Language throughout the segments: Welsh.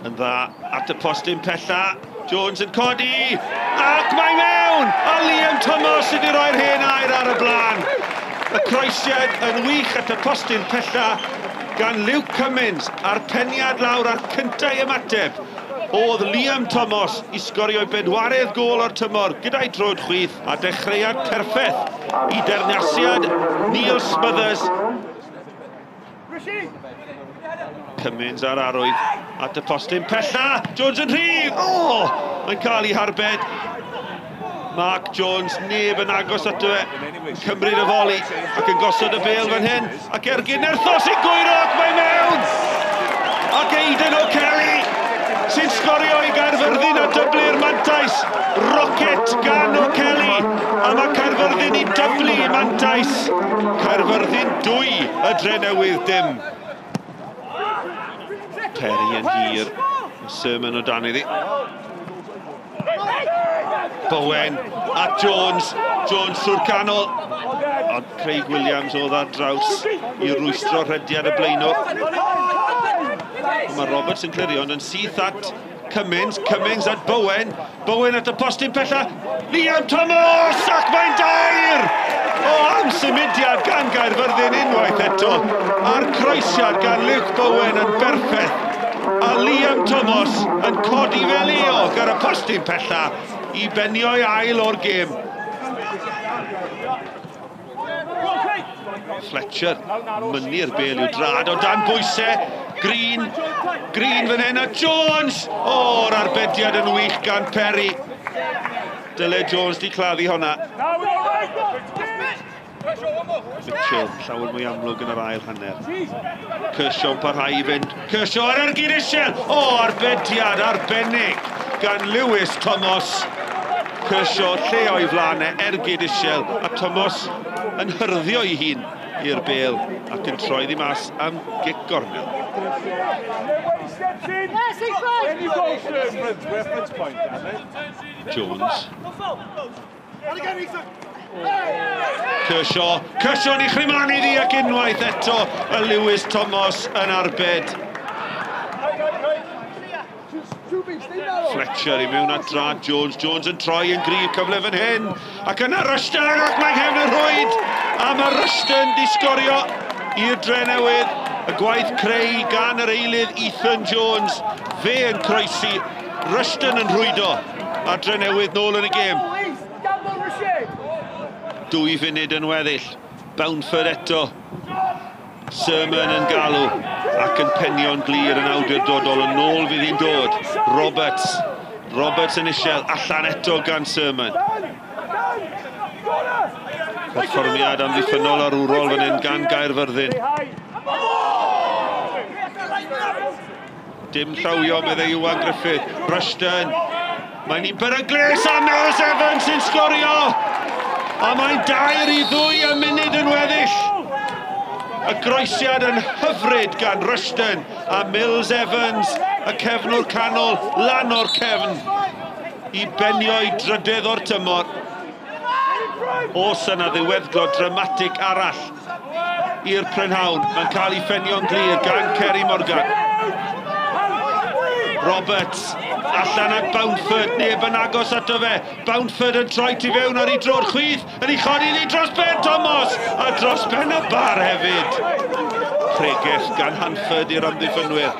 Yn dda at y postyn pella. Jones yn codi, ac mae mewn! A Liam Thomas sydd wedi rhoi'r Hen Aur ar y blaen. Y croesiad yn wych at y postyn pella gan Luke Cummins, a'r peniad lawr a'r cyntaf i ymateb oedd Liam Thomas i sgorio'i bedwaredd gôl o'r tymor gyda'i droed chwith, a dechreuad perffaith i dernasiad Neil Smothers. Cummins ar arwydd at y postyn pella, Jones yn rhydd! O! Mae'n cael ei harbed. Mark Jones, neb yn agos ato fe, cymryd y foli ac yn gosod y bêl fan hyn, ac ergyd nerthol sy'n gwyro ac mae mewn! Ac Aidan O'Kelly sy'n sgorio i Gaerfyrddin a dyblu'r mantais. Rocket gan O'Kelly, a mae Caerfyrddin i dyblu mantais. Caerfyrddin 2, y Drenewydd dim. Perry yn hir, Sermon o dan iddi. Bowen at Jones, Jones trwy'r canol. Ond Craig Williams oedd ar draws i rwystro rhediad y blaenwr. Mae Roberts yn clirio, ond yn syth at Cummins, Cummins at Bowen, Bowen at y postyn pella, Liam Thomas, ac mae'n dair! O, am symudiad gan Gaerfyrddin unwaith eto, a'r croesiad gan Luke Bowen yn berffaith, a Liam Thomas yn codi fel eog ar y postyn pella i benio'i ail o'r gêm. Fletcher, mynnu'r bêl i'w drad o dan bwysau. Green, Green fan hyn a Jones! O'r arbediad yn wych gan Perry. Dyle Jones di claddu honna. Mitchell, llawer mwy amlwg yn yr ail hanner. Kershaw'n parhau i fynd. Kershaw ar ergyd isel! O, arbediad arbennig gan Lewis Thomas. Kershaw lle o'i flaen e, ergyd isel, a Thomas yn hyrddio ei hun i'r bêl ac yn troi ddi mas am gic gornel. Jones. Kershaw, Kershaw yn ei chrymanu ddi ac unwaith eto y Lewis Thomas yn arbed. Fletcher i mewn at drad Jones, Jones yn troi yn gryf, cyfle fan hyn, ac yna Rushton, ac mae'n nghefn y rhwyd, a mae Rushton di sgorio i'r Drenewydd. Y gwaith creu gan yr eilydd Ethan Jones, fe yn croesi, Rushton yn rhwydo, a Drenewydd nôl yn y gêm. 2 funud yn weddill, Boundford eto. Sermon yn galw ac yn penio'n glir yn awdurdodol, yn ôl fydd hi'n dod. Roberts, Roberts yn isel, allan eto gan Sermon. Perfformiad amddiffynnol arwrol fan hyn gan Gaerfyrddin. Dim llawio, meddai Iwan Griffith. Rushton, mae'n un beryglus a Mills Evans sy'n sgorio! A mae'n 2-2 y munud yn weddill. Y groesiad yn hyfryd gan Rushton a Mills Evans, y cefnwr canol, lan o'r cefn i benio'i drydedd o'r tymor. Oes yna ddiweddglo dramatig arall i'r prynhawn. Mae'n cael ei ffenio'n glir gan Kerry Morgan. Roberts allan at Boundford, neb yn agos ato fe. Boundford yn troi tu fewn ar ei dro'r chwith, yn ei chodi ni dros ben Thomas, a dros ben y bar hefyd. Pregeth gan Hanford i'r amddiffynwyr.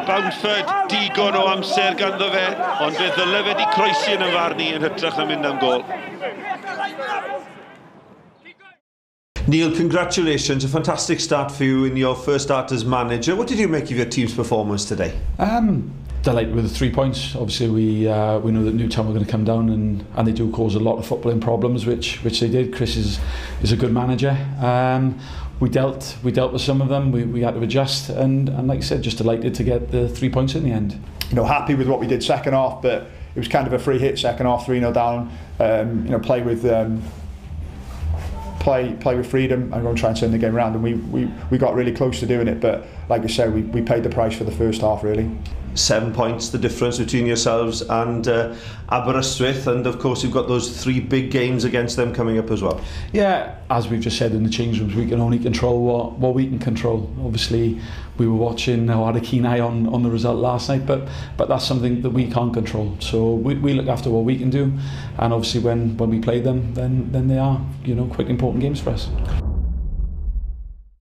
Boundford, digon o amser ganddo fe, ond fe ddyle fe di croesi yn y farn i yn hytrach na mynd am gôl. Neil, congratulations, a fantastic start for you in your first start as manager. What did you make of your team's performance today? Delighted with the 3 points. Obviously we know that Newtown were going to come down and they do cause a lot of footballing problems, which they did. Chris is a good manager. We dealt with some of them. We had to adjust and like I said, just delighted to get the 3 points in the end. You know, happy with what we did second half, but it was kind of a free hit second half, 3-0 down. You know, play with play with freedom and go and try and turn the game around, and we got really close to doing it, but like I said, we paid the price for the first half really. 7 points the difference between yourselves and Aberystwyth, and of course you've got those three big games against them coming up as well. Yeah, as we've just said in the change rooms, we can only control what we can control. Obviously, we were watching or had a keen eye on the result last night, but that's something that we can't control. So we look after what we can do, and obviously when we play them, then they are quite important games for us.